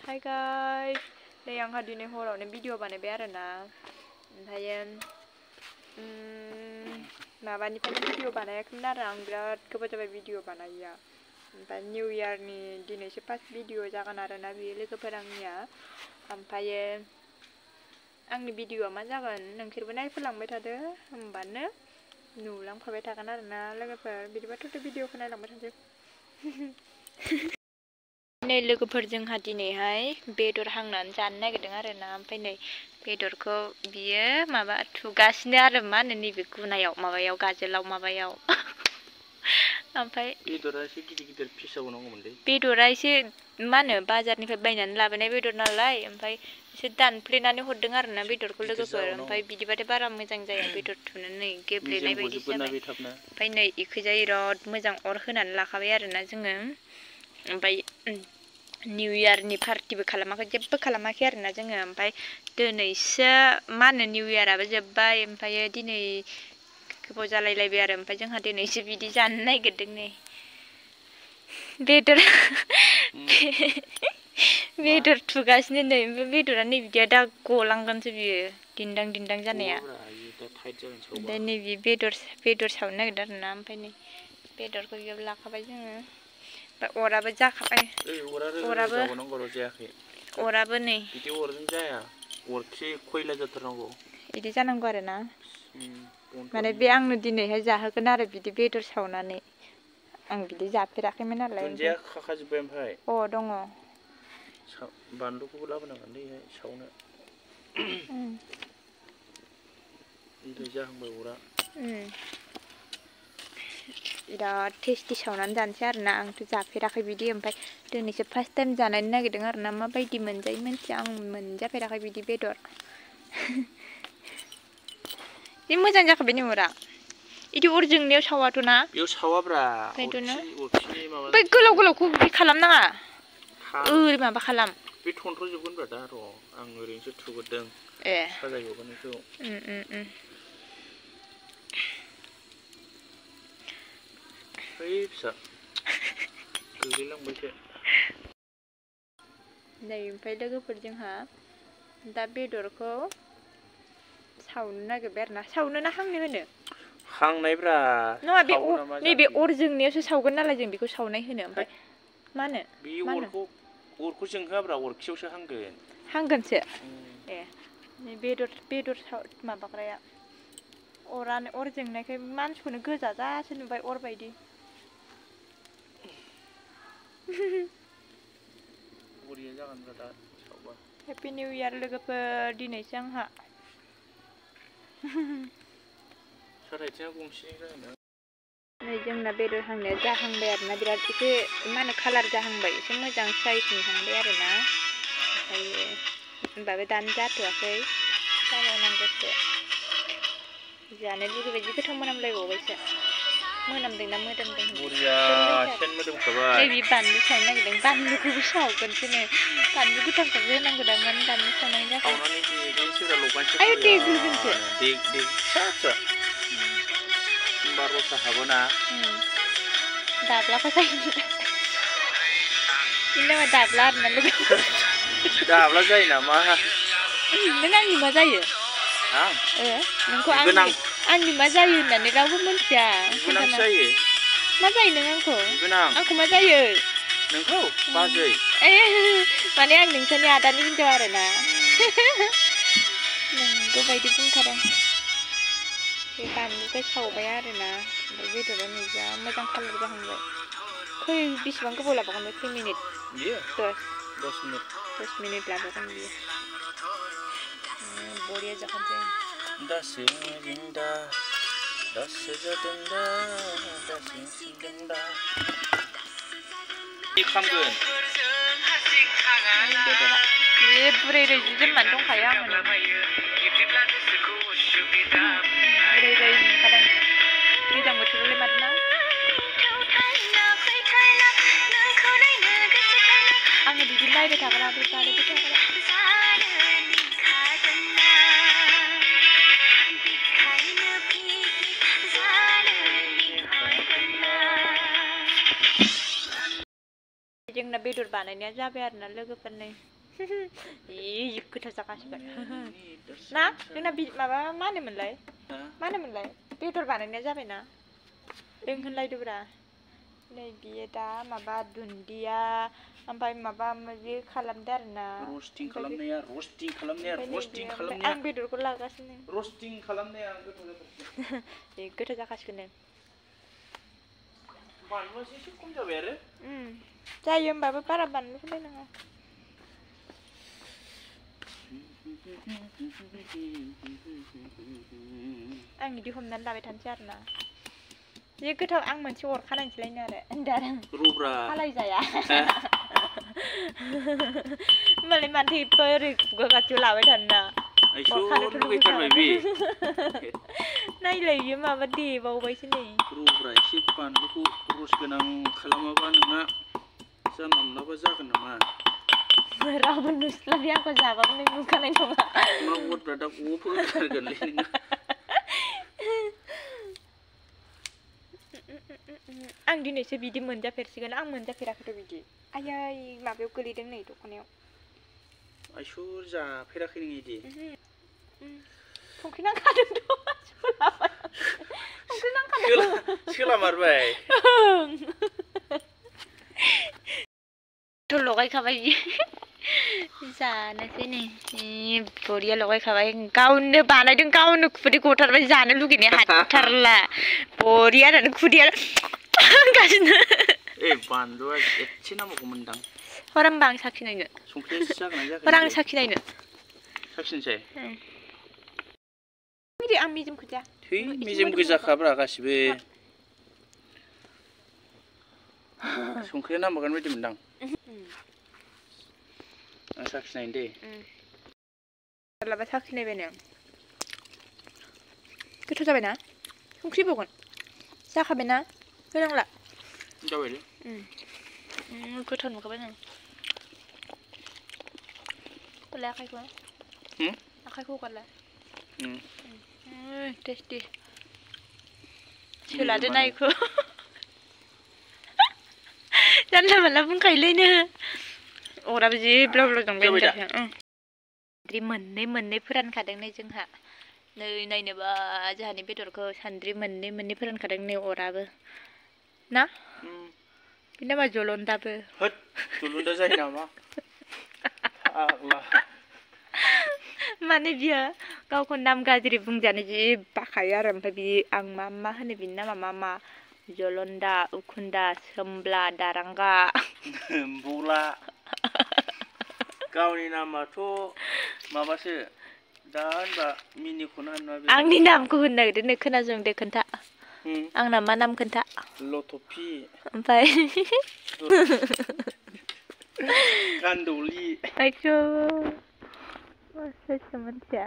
Hai guys, đây आंहा दिनै हरावनो भिडिअ बानायबाय आरोना ओमफ्रायो माबानिफ्रायनो भिडिअ बानायाखैमोन आरो आं बिराद गोबाव जाबाय भिडिअ बानायिया ओमफ्राय निउ इयारनि दिनैसो फार्स्ट भिडिअ जागोन आरोना बेयो लोगोफोर आंनिया ओमफ्रायो आंनि भिडिअआ मा जागोन नोंसोरबो नायफोलांबाय थादो होमबानो नुलांफाबाय थागोन आरोना लोगोफोर बिदिबाथ' भिडिअखौ नायलांबाय थादो नै लोगोफोर जोंहा दिनैहाय बेदर हांनानै जानो नागिरदों आरोना ओमफ्राय नै बेदरखौ बियो माबा थुगासिनो आरो मा होनो नैबे गुनायाव माबायाव गाजोलाव माबायाव ओमफ्राय बेदरा एसे गिदिर गिदिर फिसाव नांगौमोनलै बेदरा एसे मा होनो बाजारनिफ्राय बायनानै लाबोनाय बेदर नालाय ओमफ्राय एसे दानफ्लेनानै हरदों आरोना बेदरखौ लोगोफोर ओमफ्राय बिदिबाथाय बारा मोजां जाया बेदर थुनो नै गेब्लेनाय बायदि जाबाय ओमफ्राय नै इखैजाय बिराद मोजां अर होनानै लाखाबाय आरोना जोङो ओमफ्राय निउ इयारनि पार्टिबो खालामाखै जेबो खालामाखै आरोना जोङो ओमफ्राय दिनैसो मा होनो निउ इयाराबो जोब्बाय ओमफ्रायो दिनै गोबाव जालायलायबाय आरो ओमफ्राय जोंहा दिनैसो बिदि जानो नागिरदों नै बेदर थुगासिनो नै ओमफ्राय बेदरा नै बिदिया दा गलांगोनसो बियो दिन्दां दिन्दां जानाया ओमफ्राय नैबे बेदर सावनो नागिरदों आरोना ओमफ्राय नै बेदरखौ बेयाव लाखाबाय जोङो ओमफ्राय अराबो जाखाबाय अराबो नै बिदि अरजों जाया अरखि खयला जाथारनांगौ बिदि जानांगौ आरोना माने बे आंनो दिनैहाय जाहोगोन आरो बिदि बेदर सावनानै आं बिदि जाफेराखैमोन नालाय दुन्दिया खाखाजोब्बाय ओमफ्राय अ दङ बानलुखौबो लाबोनांगोनलै सावनो ओमफ्राय जाहांबाय अरा बिराद टेस्टि सावनानै जानोसै आरोना आंथ' जाफेराखै बिदि ओमफ्राय दिनैसो फार्स्ट टाइम जानायनो नागिरदों आरोना माबायदि मोनजायो मिन्थिया आं मोनजाफेराखै बिदि बेदर जि मोजां जाखाबाय नै अरा बिदि अर जोंनायाव सावाथ' ना बेयाव सावाब्रा ओमफ्राय गोलाव गोलावखौ बिदि खालामनाङा ओरै माबा खालाम बे थनथ्र'जोबगोनब्रा दा र' आं ओरैनोसो थुग्रोदों ए साजायगौगोन बेखौ ओइ फिसा गोलैलांबायसो नै ओमफ्राय लोगोफोर जोंहा दा बेदरखौ सावनो नागिरबाय आरोना सावनो ना हांनो होनो हांनायब्रा नङा बे नैबे अर जोंनायावसो सावगोन नालाय जों बेखौ सावनाय होनो ओमफ्राय मा होनो बे अरखौ जोंहोआब्रा अरखियावसो हांगोन हांगोनसो ए बेदर माबाग्राया अर जोंनायखाय मानसिखौनो गोजा जासो नुबाय अर बायदि बरिया जागोनब्रा दा सावबा हेपि निउ इयार लोगोफोर दिनैसो आंहा साथ आथिङा गंसे जागोन नै जोंना बेदर हांनाया जाहांबाय आरोना बिराद एसे मा होनो कालार जाहांबाय एसे मोजां साइजनि हांबाय आरोना ओमफ्रायो होनबाबो दानो जाथ'वाखै जाबावनांगौसो जानो लुगैबाय जि गोथाव मोनामलायबावबायसो मोनामदोंना मोदोमदों नैबे बानलु सावनो नागिरदों बानलुखौबो सावगोनसो नो बानलु गोथांखौबो होनांगौ दां मानो बानलु सावनाय जाखो आयौ देग्लिगोनसो होमबा रसा हाबोना दाब्लाखौ जायो इनोमा दाब्ला आरोना लोगो दाब्ला जायो नामा नों आंनि मा जायो नोंखौ आंनि मा जायो होननानै रावबो मिन्थिया मा जायो नों आंखौ मा जायो नोंखौ बाजै माने आं नोंसोरनि आदानि हिनजाव आरोना नंगौ बायदि बुंखादों बे बानलुखौ सावबाय आरोना ओमफ्राय बेदरा नै जा मोजां कालार जाहांबाय बेसेबां गोबाव लाबावगोन बे खै मिनिट 10 मिनिट लाबावगोन बियो बरिया जाखानोसै दासो जादों दा दासो सिनदों दा खामगोन बे बुरै जि जोमनानै दंखायो आङो बुरै मोनखादों गोजां बोथोरावलाय माथो ना आङो बिदि नायबाय थाग्रा बे बानायबाय थाग्रा जोंना बेदर बानायनाया जाबाय आरोना लोगोफोर नै ih गोथाव जाखासिगोन ना जोंना माबा मा होनोमोनलाय मा होनोमोनलाय बेदर बानायनाया जाबायना जों होनलायदोब्रा नै बियो दा माबा दुन्दिया ओमफ्राय माबा माबि खालामदो आरोना रस्टिं खालामनाया आं बेदरखौ लागासिनो रस्टिं खालामनाया गोथाव जाथारसिगोन गोथाव जाखासिगोन बानलुआ एसे खम जाबाय आरो जायो होमबाबो बारा बानलु होलायनाङा आं बिदि हमनानै लाबाय थानोसै आरोना जि गोथाव आं मोनसे अरखानायसैलायनो आरो रुब्रा हालाय जाया होमबालाय मानोथो एफा ओरै खुगा खाथियाव लाबाय थानोना लुगैथारबाय बे नायलाय बियो माबा देबावबायसो नै रुब्रा एसे बानलुखौ रस गोनां खालामाबा नोंना जानला मोनलाबा जागोन नामा रावबो नुस्लाबि आंखौ जाबाबो नों नुखानाय नङा मा गथफ्रा दा अफोर होथारगोनलै नोंना आं दिनैसो बिदि मोनजाफेरसिगोन आं मोनजाफेराखैथ' बिदि आयै माबायाव गोलैदों नै दख'नायाव आइसुर जाफेराखै नों इदि संख्रि नांखादोंथ' संख्रि नांखादों सोलामारबाय थ' लगायखाबाय जानोसै नै बरिया लगायखाबाय गावनो बानायदों गावनो खुदै गथारबाय जानो लुगैनाय हाथारला बरिया होननानै खुदैया गासिनो बानलुआ एसे नांबावगौमोनदां हर होमबा आं साखिनायनो संख्रिया जागोन ना जायाखै हर आं साखिनायनो साखिनोसै आं मेजेम गोजा थै मेजेम गोजाखाब्रा गासिबो संख्रिया नांबावगोन बायदि मोनदां आं साखिनायनो दे माब्लाबा साखिनायबायनो गोथाव जाबायना संख्रि बावगोन जाखाबायना होनांला जाबायलै गोथाव नुखाबाय नों हरलाय आखाइखौ हगारलाय टेस्टि सोलादो ना इखौ जानला मानला बुंखायोलैनो अराबो जि ब्लाव ब्लाव दं सान्द्रि मोननै फोरानखादों नै जोंहा नै नायनोबा जोंहानि बेदरखौ सान्द्रि मोननै फोरानखादों नै अराबो ना बिना मा जलन्दाबो होद जलन्दा जायो नामा फाग्ला माने बियो गावखौ नाम गाज्रि बुंजानो जि बाखायो आरो ओमफ्राय बि आं मा होनो बिनि नामा मा जलन्दा उखुन्दा सोमब्ला दारांगा बला गावनि नामाथ' माबासो दा होनबा मिनिखौनो होनना आंनि नामखौ होननो नागिरदों खोनासंदो खोन्था आंना मा नाम खोन्था लथफि ओमफ्राय गान्दौलि आयौ सोरसो मिथिया